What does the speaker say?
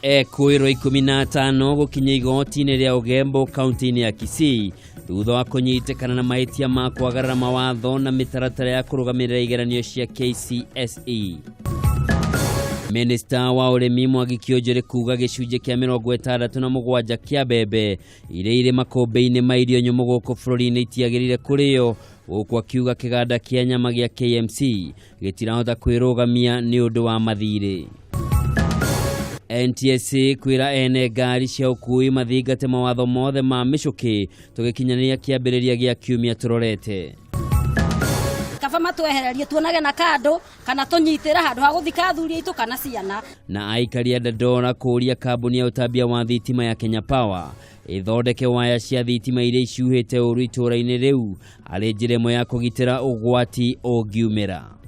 Ekũĩrwo 15 gũkinya igoti-inĩ rĩa Ũgembo kaunti-inĩ ya Kisii thutha wa kũnyitĩkana na mahĩtia ma kwagarara mawatho na mĩtaratara ya kũrũgamĩrĩra igeranio cia KCSE. Minista wa ũrĩmi Mwangi Kĩũnjũrĩ kuga gĩcunjĩ kĩa 67 kĩa mbembe iria irĩ makũmbĩ-inĩ ma irio nyũmũ gũkũ bũrũri-inĩ itiagĩrĩire kũrĩo, gũkũ akiuga kĩganda kĩa nyama gĩa KMC gĩtirahota kwĩrũgamia nĩ ũndũ wa mathirĩ. NTSA kwĩra ene ngari cia ũkuui mathingate mawatho mothe ma mĩcũkĩ tũgĩkinyanĩria kĩambĩrĩria gĩa kiumia tũrorete. Kaba matwehererie tuonage na kandũ kana tũnyitĩre handũ ha gũthika athuri aitũ kana ciana. Na aikari a Dandora kũũria kambuni ya ũtambia wa thitima ya Kenya Power ĩthondeke waya cia thitima iria icuhĩte ũru itũũra-inĩ rĩu arĩ njĩra ĩmwe ya kũgitĩra ũgwati ũngiumĩra.